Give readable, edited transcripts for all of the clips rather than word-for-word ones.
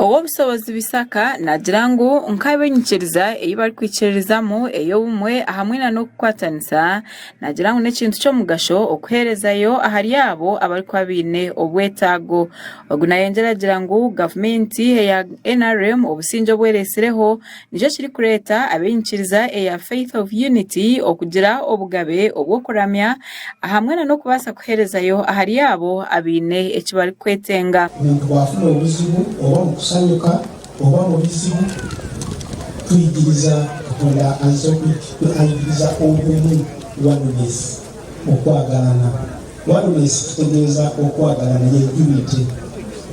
Ow'obushobozi Bisaka naagira ngu nk'ab'enyikiriza ei barikwikiririzamu ey'obumwe hamwe na n'okukwatanisa, naagira ngu n'ekintu ky'omugasho okuheerezayo ahari abo abarikuba baine obwetaago. Ogu nayongyera agira ngu gavumenti eya NRM obusingye obu eretsireho nikyo kirikureeta ab'enyikiriza eya Faith of Unity okugira obugabe obw'okuramya hamwe na n'okubaasa kuheerezayo ahari abo abaine eki barikwetenga. Omuntu bwafuna obuzibu oba omu kusanyuka oba omu bizibu, twigiriza Katonda ayigiriza obumu, oneness, okwagalana. Oneness kitegeeza okwagalana, ye unity.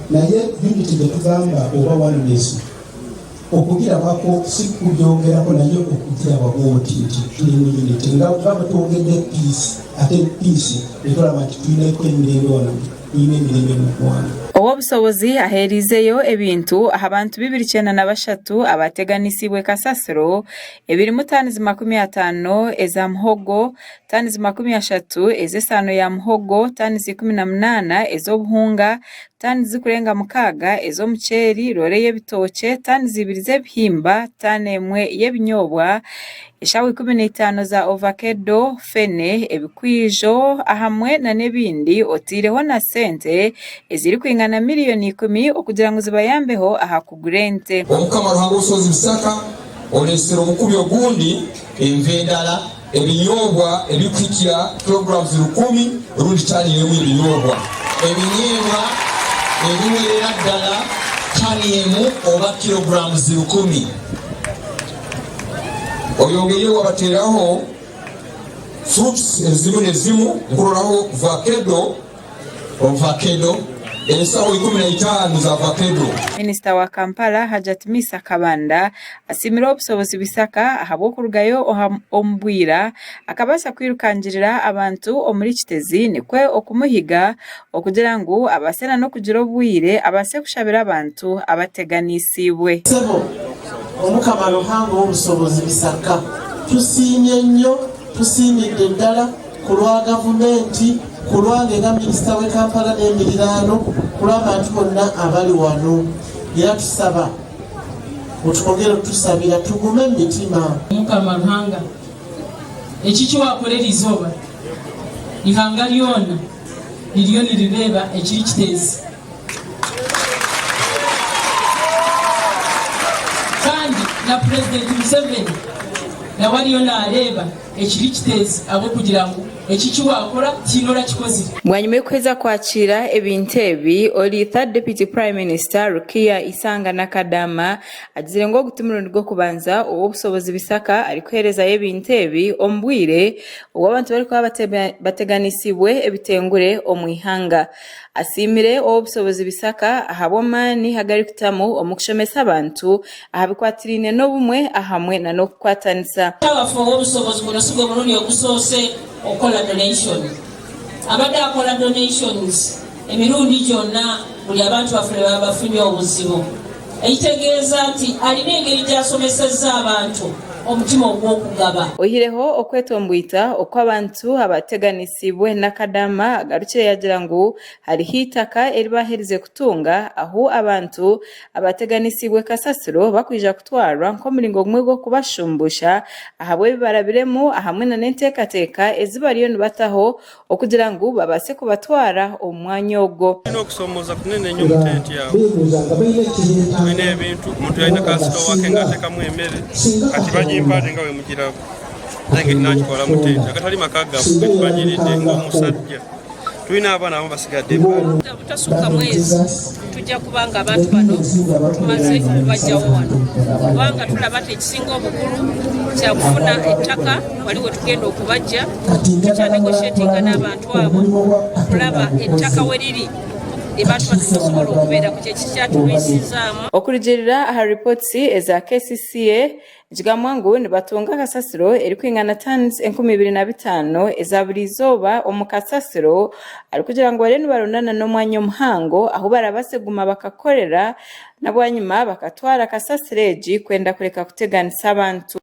Naye unity gyetugamba oba oneness Okugirabako si kubyogerako naye okugiraba bwoti nti tuli mu unity nga nga bwetwogedde peace ate peace netulaba nti tulineko emirembe wano tulina emirembe mu ggwanga. Ow'obushobozi aheereizeyo ebintu aha bantu 293 abateganisiibwe kasasiro ebirimu taanizi 50 eza muhogo, taanizi 30 ez'esaano ya muhogo, taanizi 18 ez'obuhunga, taani zirikurenga mukaaga ez'omuceeri, roore y'ebitookye, taani ibiri z'ebihimba, taani emwe y'ebinyobwa, eshaaho 15 za ovakedo, fene, ebikwijo ahamwe nana ebindi otaireho na sente ezirikwingana miriyoni ikumi okugira ngu zibayambeho aha kugura ente. Omukama Ruhanga w'obushobozi Bisaka oreetsire omukubi ogundi enva endala Ebinyobwa ebirikuhikya kilograms rukumi rundi tani emwe y'ebinyobwa. Ebinyeebwa ebiwerera ddala tani emu oba kilograms rukumi. Oyongeire wabateeraho fruits ezimu nezimu nkuroraho vakedo. Ovakedo, ensaho 15 za vakedo. Minisita wa Kampala, Hajjat Misa Kabanda asiimire Ow'obushobozi Bisaka ahabw'okurugayo omu bwira akabaasa kwirukangirira abantu omuri Kiteezi nikwo okumuhiga okugira ngu abaase na n'okugira obwire abaase kushabira abantu abateganisiibwe. Sebo Omukama Ruhanga Ow'obushobozi Bisaka, tusiimye nnyo, tusiimidde ddala. Ku lwa gavumenti, ku lwange nga minisita w'e Kampala n'emiriraano, ku lw'abantu bonna abali wano era tusaba otwongere otutusabira tugume mu mitima. Mukama Ruhanga, eki eki waakora eri izooba, eihanga ryona ririyo nirireeba ekiri kiteezi. Kandi na Purezidenti Museveni nawe ariyo naareeba. Ekiri kiteezi ahabw'okugira ngu eki eki waakora tihaine orakikozire. Bwanyima y'okuheza kwakiira ebintu ebi, ori Third Deputy Prime Minister Rukia Isanga Nakadama agizire ngu ogu ti murundi gw'okubanza Ow'obushobozi Bisaka arikuheerezayo ebintu ebi omu bwire obu abantu barikuba bateganisiibwe ebitengure omu ihanga. Asiimire Ow'obushobozi Bisaka ahabw'amaani agu arikutamu omu kushomesa abantu aha bikwatiraine n'obumwe ahamwe na n'okukwatanisa. Tabafa ow'obushobozi guno sigwo murundi ogusoose okukora donation. Abadde akora donations emirundi gyonna buli abantu baffe lwebaba bafunye obuzibu. Ekitegeeza nti alina engeri gyasomesezza abantu omutima ogw'okugaba. Oihireho okwetomboita okw'abantu abateganisiibwe n'akadaama, agarukire yaagira ngu hariho eitaka eri baaherize kutunga ahu abantu Abateganisiibwe kasasiro bakwija kutwarwa nk'omuringo gumwe gw'okubashumbusha ahabw'ebi barabiremu ahamwe na n'enteekateeka ezi bariyo nibataho okugira ngu babaase kubatwara omu mwanya ogwo. Twine okusomooza kunene nnyo omu tenti aho. Twine ebintu, omuntu yaine ka sitowa ke nga atekamu emere, kati bagimpa ate nga bwemugiraba nange tinagitwara mu tenti. Agatali maka gaabwe getubanyiridde ng'omusajja. Tulina abaana abamu basigadde ebbali. Obutasukka mwezi tujja kuba nga abantu bano tumaze okubajjawo wano kubanga tulaba nti ekisinga obukulu kyakufuna ettaka wali wetugenda okubajja. Tukyanegotiatinga n'abantu abo okulaba ettaka we liri abantu bano webasobola okubeera ku kyekikyatulwisizaamu. Okurugiirira aha ripooti eza KCCA, Nikigambwa ngu nibatunga kasasiro erikwingana tons 2005 eza buri izooba omu kasasiro arikugira ngu bariyo nibarondana n'omwanya omuhango ahu barabaase kuguma bakakorera na bwanyima bakatwara kasasiro egi kwenda kureka kuteganisa abantu.